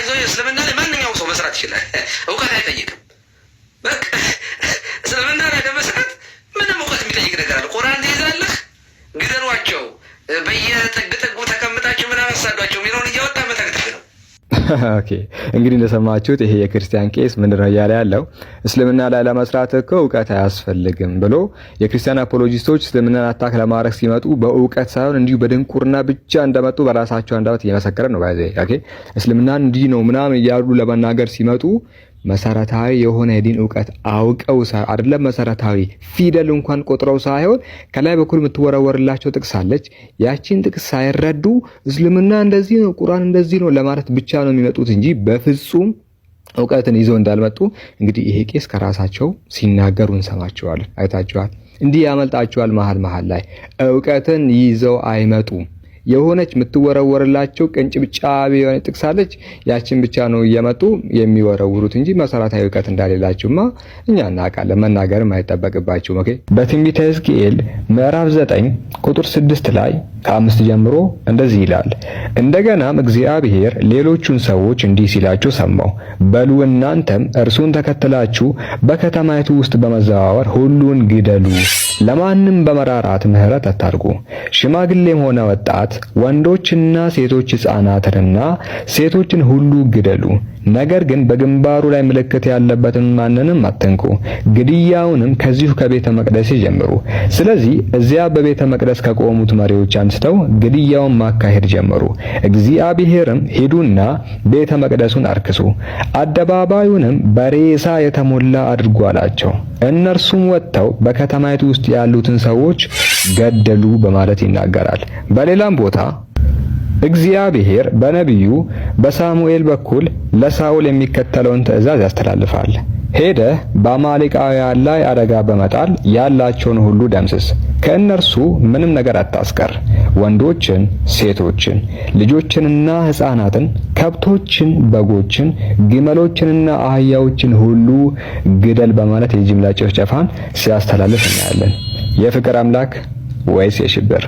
The እስልምና ላይ ማንኛውም ሰው መስራት ይችላል። እውቀት አይጠይቅም። በቃ እስልምና ላይ ለመስራት ምንም እውቀት የሚጠይቅ ነገር አለ። ቁርአን ትይዛለህ፣ ግደሏቸው፣ በየጥግ ጥጉ ተቀምጣችሁ ምናምን አሳዷቸው የሚለውን እያወጣ መተግተግ ነው። Okay፣ እንግዲህ እንደሰማችሁት ይሄ የክርስቲያን ቄስ ምንድን ነው እያለ ያለው? እስልምና ላይ ለመስራት እኮ እውቀት አያስፈልግም ብሎ የክርስቲያን apologist ኦች እስልምናን attack ለማድረግ ሲመጡ በእውቀት ሳይሆን እንዲሁ በድንቁርና ብቻ እንደመጡ በራሳቸው አንደበት እየመሰከረ ነው። By the way, okay፣ እስልምናን እንዲህ ነው ምናምን እያሉ ለመናገር ሲመጡ መሰረታዊ የሆነ የዲን እውቀት አውቀው አይደለም፣ መሰረታዊ ፊደል እንኳን ቆጥረው ሳይሆን ከላይ በኩል የምትወረወርላቸው ጥቅስ አለች። ያቺን ጥቅስ ሳይረዱ እስልምና እንደዚህ ነው፣ ቁርአን እንደዚህ ነው ለማለት ብቻ ነው የሚመጡት እንጂ በፍጹም እውቀትን ይዘው እንዳልመጡ እንግዲህ ይሄ ቄስ ከራሳቸው ሲናገሩ እንሰማቸዋለን። አይታችኋል። እንዲህ ያመልጣቸዋል። መሀል መሀል ላይ እውቀትን ይዘው አይመጡም። የሆነች የምትወረወርላቸው ቅንጭብጫቢ የሆነ ጥቅስ አለች። ያችን ብቻ ነው እየመጡ የሚወረውሩት እንጂ መሰረታዊ እውቀት እንደሌላቸውማ እኛ እናውቃለን። መናገርም አይጠበቅባቸውም። Okay፣ በትንቢተ ሕዝቅኤል ምዕራፍ 9 ቁጥር 6 ላይ ከ5 ጀምሮ እንደዚህ ይላል። እንደገናም እግዚአብሔር ሌሎቹን ሰዎች እንዲህ ሲላቸው ሰማሁ። በሉ እናንተም እርሱን ተከትላችሁ በከተማይቱ ውስጥ በመዘዋወር ሁሉን ግደሉ። ለማንም በመራራት ምህረት አታድርጉ። ሽማግሌም ሆነ ወጣት፣ ወንዶችና ሴቶች፣ ሕፃናትንና ሴቶችን ሁሉ ግደሉ። ነገር ግን በግንባሩ ላይ ምልክት ያለበትን ማንንም አትንኩ። ግድያውንም ከዚሁ ከቤተ መቅደስ ጀምሩ። ስለዚህ እዚያ በቤተ መቅደስ ከቆሙት መሪዎች አንስተው ግድያውን ማካሄድ ጀመሩ። እግዚአብሔርም ሂዱና ቤተ መቅደሱን አርክሱ፣ አደባባዩንም በሬሳ የተሞላ አድርጉ አላቸው። እነርሱም ወጥተው በከተማይቱ ውስጥ ያሉትን ሰዎች ገደሉ በማለት ይናገራል። በሌላም ቦታ እግዚአብሔር በነቢዩ በሳሙኤል በኩል ለሳኦል የሚከተለውን ትእዛዝ ያስተላልፋል። ሄደህ በአማሌቃውያን ላይ አደጋ በመጣል ያላቸውን ሁሉ ደምስስ፣ ከእነርሱ ምንም ነገር አታስቀር። ወንዶችን፣ ሴቶችን፣ ልጆችንና ሕፃናትን፣ ከብቶችን፣ በጎችን፣ ግመሎችንና አህያዎችን ሁሉ ግደል በማለት የጅምላ ጭፍጨፋን ሲያስተላልፍ እናያለን። የፍቅር አምላክ ወይስ የሽብር?